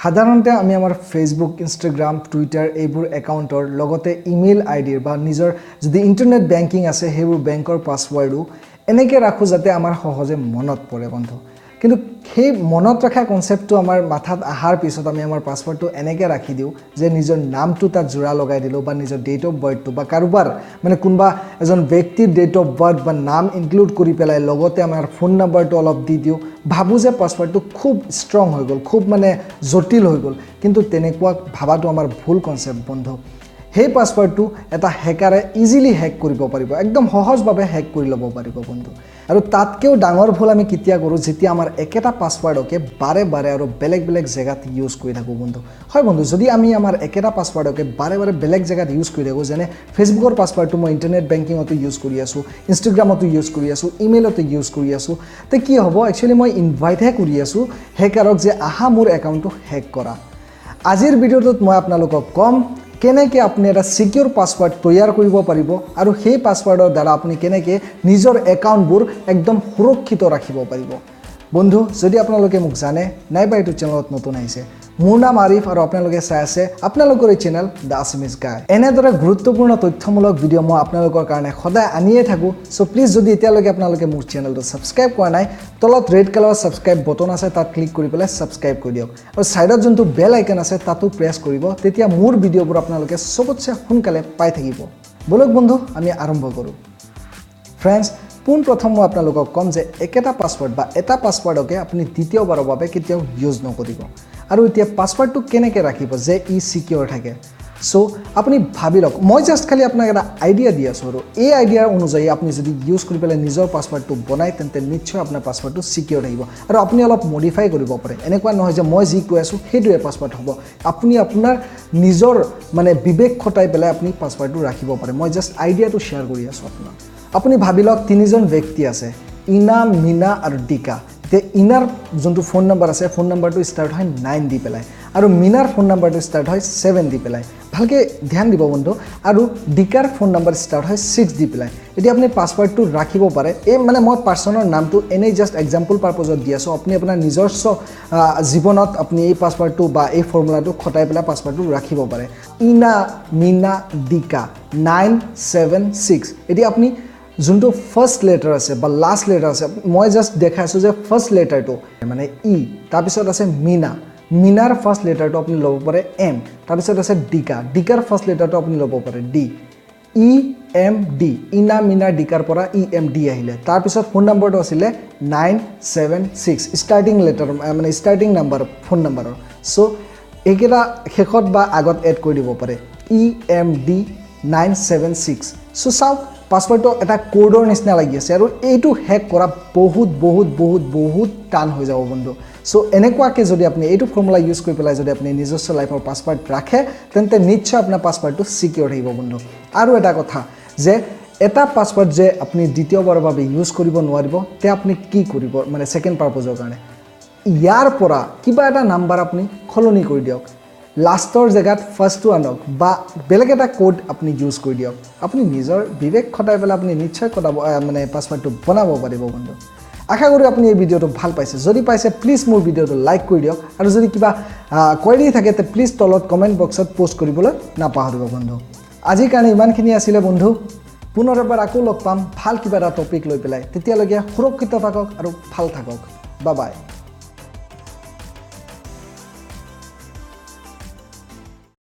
সাধাৰণতে আমি আমাৰ ফেচবুক, ইনষ্টাগ্ৰাম, টুইটাৰ এইবোৰ একাউণ্টৰ লগতে ইমেইল আই ডিৰ বা নিজৰ যদি ইণ্টাৰনেট বেংকিং আছে, সেইবোৰ বেংকৰ পাছৱৰ্ডো এনেকৈ ৰাখোঁ যাতে আমাৰ সহজে মনত পৰে বন্ধু। কিন্তু সেই মনত ৰখা কনচেপ্টটো আমাৰ মাথাত অহাৰ পিছত আমি আমাৰ পাছৱৰ্ডটো এনেকৈ ৰাখি দিওঁ যে নিজৰ নামটো তাত জোৰা লগাই দিলোঁ বা নিজৰ ডেট অফ বাৰ্থটো বা কাৰোবাৰ মানে কোনোবা এজন ব্যক্তিৰ ডেট অফ বাৰ্থ বা নাম ইনক্লুড কৰি পেলাই লগতে আমাৰ ফোন নাম্বাৰটো অলপ দি দিওঁ। ভাবোঁ যে পাছৱৰ্ডটো খুব ষ্ট্ৰং হৈ গ'ল, খুব মানে জটিল হৈ গ'ল। কিন্তু তেনেকুৱা ভাবাটো আমাৰ ভুল কনচেপ্ট বন্ধু। সেই পাছৱৰ্ডটো এটা হেকাৰে ইজিলি হেক কৰিব পাৰিব, একদম সহজভাৱে হেক কৰি ল'ব পাৰিব বন্ধু। আৰু তাতকৈও ডাঙৰ ভুল আমি কেতিয়া কৰোঁ, যেতিয়া আমাৰ একেটা পাছৱৰ্ডকে বাৰে বাৰে আৰু বেলেগ বেলেগ জেগাত ইউজ কৰি থাকোঁ বন্ধু। হয় বন্ধু, যদি আমি আমাৰ একেটা পাছৱৰ্ডকে বাৰে বাৰে বেলেগ জেগাত ইউজ কৰি থাকোঁ, যেনে ফেচবুকৰ পাছৱৰ্ডটো মই ইণ্টাৰনেট বেংকিঙতো ইউজ কৰি আছোঁ, ইনষ্টাগ্ৰামতো ইউজ কৰি আছোঁ, ইমেইলতো ইউজ কৰি আছোঁ, তে কি হ'ব? একচুৱেলি মই ইনভাইটহে কৰি আছোঁ হেকাৰক যে আহা, মোৰ একাউণ্টটো হেক কৰা। আজিৰ ভিডিঅ'টোত মই আপোনালোকক ক'ম কেনেকৈ আপুনি এটা ছিকিউৰ পাছৱৰ্ড তৈয়াৰ কৰিব পাৰিব আৰু সেই পাছৱৰ্ডৰ দ্বাৰা আপুনি কেনেকৈ নিজৰ একাউণ্টবোৰ একদম সুৰক্ষিত ৰাখিব পাৰিব। বন্ধু, যদি আপোনালোকে মোক জানে নাইবা এইটো চেনেলত নতুন আহিছে, মোৰ নাম আৰিফ আৰু আপোনালোকে চাই আছে আপোনালোকৰ এই চেনেল the Assamese গাই। এনেদৰে গুৰুত্বপূৰ্ণ তথ্যমূলক ভিডিঅ' মই আপোনালোকৰ কাৰণে সদায় আনিয়ে থাকোঁ। চ' প্লিজ, যদি এতিয়ালৈকে আপোনালোকে মোৰ চেনেলটো ছাবস্ক্ৰাইব কৰা নাই, তলত ৰেড কালাৰৰ ছাবস্ক্ৰাইব বটন আছে, তাত ক্লিক কৰি পেলাই ছাবস্ক্ৰাইব কৰি দিয়ক আৰু ছাইডত যোনটো বেল আইকন আছে, তাতো প্ৰেছ কৰিব। তেতিয়া মোৰ ভিডিঅ'বোৰ আপোনালোকে চবতছে সোনকালে পাই থাকিব। ব'লক বন্ধু, আমি আৰম্ভ কৰোঁ। ফ্ৰেণ্ডছ, পোনপ্ৰথম মই আপোনালোকক ক'ম যে একেটা পাছৱৰ্ড বা এটা পাছৱৰ্ডকে আপুনি দ্বিতীয়বাৰৰ বাবে কেতিয়াও ইউজ নকৰিব। আৰু এতিয়া পাছৱৰ্ডটো কেনেকৈ ৰাখিব যে ই ছিকিয়ৰ থাকে? চ' আপুনি ভাবি লওক, মই জাষ্ট খালি আপোনাক এটা আইডিয়া দি আছোঁ আৰু এই আইডিয়াৰ অনুযায়ী আপুনি যদি ইউজ কৰি পেলাই নিজৰ পাছৱৰ্ডটো বনায়, তেন্তে নিশ্চয় আপোনাৰ পাছৱৰ্ডটো ছিকিয়ৰ থাকিব। আৰু আপুনি অলপ মডিফাই কৰিব পাৰে। এনেকুৱা নহয় যে মই যি কৈ আছোঁ সেইটোৱে পাছৱৰ্ড হ'ব। আপুনি আপোনাৰ নিজৰ মানে বিবেক খটাই পেলাই আপুনি পাছৱৰ্ডটো ৰাখিব পাৰে। মই জাষ্ট আইডিয়াটো শ্বেয়াৰ কৰি আছোঁ আপোনাক। আপুনি ভাবি লওক, তিনিজন ব্যক্তি আছে, ইনা, মীনা আৰু ডিকা। এতিয়া ইনাৰ যোনটো ফোন নম্বৰ আছে, ফোন নম্বৰটো ষ্টাৰ্ট হয় 9 দি পেলাই আৰু মীনাৰ ফোন নম্বৰটো ষ্টাৰ্ট হয় 7 দি পেলাই। ভালকৈ ধ্যান দিব বন্ধু। আৰু ডিকাৰ ফোন নম্বৰ ষ্টাৰ্ট হয় 6 দি পেলাই। এতিয়া আপুনি পাছৱৰ্ডটো ৰাখিব পাৰে, এই মানে মই পাৰ্চনৰ নামটো এনেই জাষ্ট এক্সাম্পল পাৰ্পজত দি আছোঁ। আপুনি আপোনাৰ নিজস্ব জীৱনত আপুনি এই পাছৱৰ্ডটো বা এই ফৰ্মুলাটো খটাই পেলাই পাছৱৰ্ডটো ৰাখিব পাৰে। ইনা, মীনা, ডিকা, 9 7 6। এতিয়া আপুনি যোনটো ফাৰ্ষ্ট লেটাৰ আছে বা লাষ্ট লেটাৰ আছে, মই জাষ্ট দেখাইছোঁ যে ফাৰ্ষ্ট লেটাৰটো মানে ই, তাৰপিছত আছে মীনা, মীনাৰ ফাৰ্ষ্ট লেটাৰটো আপুনি ল'ব পাৰে এম, তাৰপিছত আছে ডিকা, ডিকাৰ ফাৰ্ষ্ট লেটাৰটো আপুনি ল'ব পাৰে ডি। ই এম ডি, ইনা, মীনা, ডিকাৰ পৰা ই এম ডি আহিলে। তাৰপিছত ফোন নম্বৰটো আছিলে 9 7 6, ষ্টাৰ্টিং লেটাৰ মানে ষ্টাৰ্টিং নাম্বাৰ ফোন নম্বৰৰ। চ' এইকেইটা শেষত বা আগত এড কৰি দিব পাৰে, EMD 9 7 6। চ' চাওক, পাছৱৰ্ডটো এটা কোডৰ নিচিনা লাগি আছে আৰু এইটো হেক কৰা বহুত বহুত বহুত বহুত টান হৈ যাব বন্ধু। চ' এনেকুৱাকৈ যদি আপুনি এইটো ফৰ্মুলা ইউজ কৰি পেলাই যদি আপুনি নিজস্ব লাইফৰ পাছৱৰ্ড ৰাখে, তেন্তে নিশ্চয় আপোনাৰ পাছৱৰ্ডটো ছিকিয়ৰ থাকিব বন্ধু। আৰু এটা কথা যে এটা পাছৱৰ্ড যে আপুনি দ্বিতীয়বাৰৰ বাবে ইউজ কৰিব নোৱাৰিব, তে আপুনি কি কৰিব? মানে ছেকেণ্ড পাৰ্পজৰ কাৰণে ইয়াৰ পৰা কিবা এটা নাম্বাৰ আপুনি সলনি কৰি দিয়ক, লাষ্টৰ জেগাত ফাৰ্ষ্টটো আনক বা বেলেগ এটা কোড আপুনি ইউজ কৰি দিয়ক। আপুনি নিজৰ বিবেক খটাই পেলাই আপুনি নিশ্চয় কটাব মানে পাছৱৰ্ডটো বনাব পাৰিব বন্ধু। আশা কৰোঁ আপুনি এই ভিডিঅ'টো ভাল পাইছে। যদি পাইছে, প্লিজ মোৰ ভিডিঅ'টো লাইক কৰি দিয়ক আৰু যদি কিবা কোৱেৰি থাকে, তে প্লিজ তলত কমেণ্ট বক্সত প'ষ্ট কৰিবলৈ নাপাহৰিব বন্ধু। আজিৰ কাৰণে ইমানখিনি আছিলে বন্ধু। পুনৰ এবাৰ আকৌ লগ পাম ভাল কিবা এটা টপিক লৈ পেলাই। তেতিয়ালৈকে সুৰক্ষিত থাকক আৰু ভাল থাকক। বা বাই।